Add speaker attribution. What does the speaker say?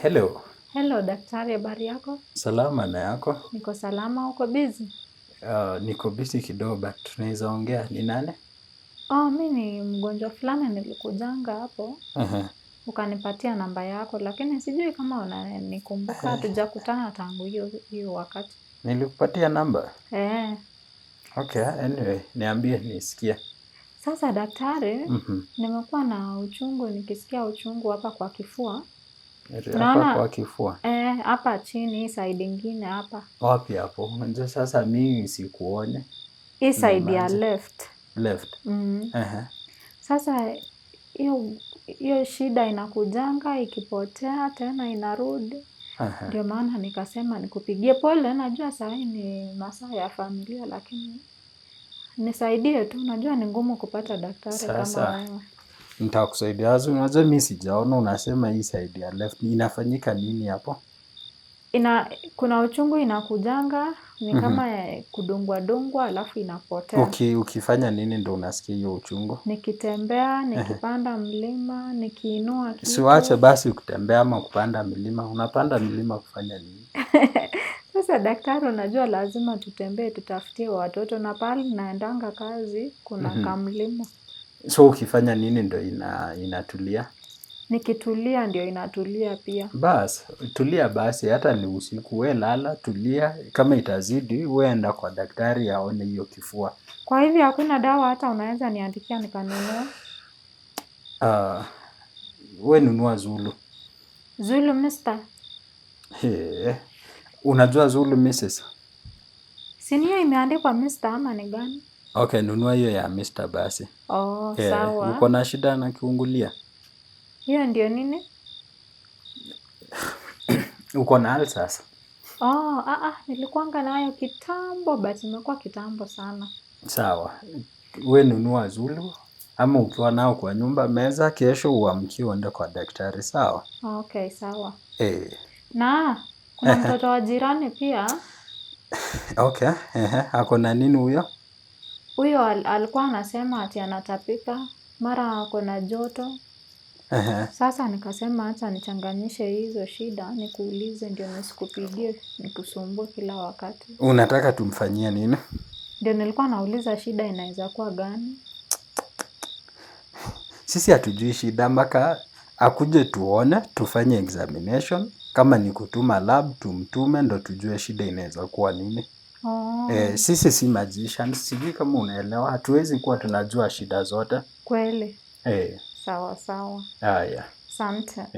Speaker 1: Hello.
Speaker 2: Hello daktari, habari yako?
Speaker 1: Salama, na yako?
Speaker 2: Niko salama, uko busy?
Speaker 1: Niko busy kidogo but tunaweza ongea. Ni nani?
Speaker 2: Oh, mi ni mgonjwa fulani nilikujanga hapo. Ukanipatia namba yako, lakini sijui kama unanikumbuka, hatujakutana tangu hiyo hiyo wakati.
Speaker 1: Nilikupatia namba?
Speaker 2: Eh.
Speaker 1: Okay, anyway, niambie nisikie.
Speaker 2: Sasa daktari, nimekuwa na uchungu, nikisikia uchungu hapa kwa kifua.
Speaker 1: Hapa
Speaker 2: Unaona
Speaker 1: kwa kifua.
Speaker 2: Eh, hapa chini, hii side ingine hapa.
Speaker 1: Wapi hapo? Unajua sasa mimi sikuone.
Speaker 2: Hii side ya
Speaker 1: Nimeanza.
Speaker 2: Left.
Speaker 1: Left.
Speaker 2: Sasa hiyo hiyo shida inakujanga ikipotea tena inarudi. Ndio maana nikasema nikupigie. Pole, najua saa hii ni masaa ya familia, lakini nisaidie tu. Najua ni ngumu kupata daktari kama
Speaker 1: Sasa
Speaker 2: wewe.
Speaker 1: Nitakusaidia. Sasa unajua mimi sijaona, unasema hii side ya left inafanyika nini hapo?
Speaker 2: Ina kuna uchungu inakujanga ni kama ya kudungwa dungwa alafu inapotea.
Speaker 1: Ukifanya nini ndo unasikia hiyo uchungu?
Speaker 2: Nikitembea, nikipanda mlima, nikiinua
Speaker 1: Siwache
Speaker 2: kitu.
Speaker 1: basi kutembea ama kupanda milima. Unapanda milima kufanya nini?
Speaker 2: Sasa daktari, unajua lazima tutembee tutafutie watoto na pahali naendanga kazi kuna kamlima.
Speaker 1: So ukifanya nini ndo inatulia?
Speaker 2: Nikitulia ndio inatulia pia.
Speaker 1: Bas, tulia basi, hata ni usiku, we lala, tulia. Kama itazidi, we enda kwa daktari aone hiyo kifua.
Speaker 2: Kwa hivyo hakuna dawa hata unaweza niandikia nikanunua?
Speaker 1: We nunua Zulu.
Speaker 2: Zulu Mister.
Speaker 1: He. Unajua Zulu Mrs?
Speaker 2: Si ni hiyo imeandikwa Mister ama ni gani?
Speaker 1: Okay, nunua hiyo ya Mister basi.
Speaker 2: Oh,
Speaker 1: Eh,
Speaker 2: sawa.
Speaker 1: uko na shida na kiungulia?
Speaker 2: Hiyo ndio nini?
Speaker 1: Uko na ulcers?
Speaker 2: Oh, ah, ah, nilikuanga nayo kitambo but imekuwa kitambo sana.
Speaker 1: Sawa. We nunua Zulu ama ukiwa nao kwa nyumba meza, kesho uamkie uende kwa daktari, sawa?
Speaker 2: Okay, sawa.
Speaker 1: Eh.
Speaker 2: Na kuna mtoto wa jirani pia.
Speaker 1: Okay, ehe, ako na nini huyo?
Speaker 2: Huyo alikuwa anasema ati anatapika, mara ako na joto. Sasa nikasema acha nichanganyishe hizo shida, nikuulize ndio nisikupigie, nikusumbue kila wakati.
Speaker 1: Unataka tumfanyie nini?
Speaker 2: Ndio nilikuwa nauliza shida inaweza kuwa gani?
Speaker 1: Sisi hatujui shida mpaka akuje tuone, tufanye examination. Kama ni kutuma lab, tumtume ndo tujue shida inaweza kuwa nini.
Speaker 2: Oh.
Speaker 1: Eh, sisi si magicians, sijui kama unaelewa, hatuwezi kuwa tunajua shida zote.
Speaker 2: Kweli.
Speaker 1: Eh.
Speaker 2: Sawa sawa.
Speaker 1: Haya.
Speaker 2: Asante.
Speaker 1: Yeah.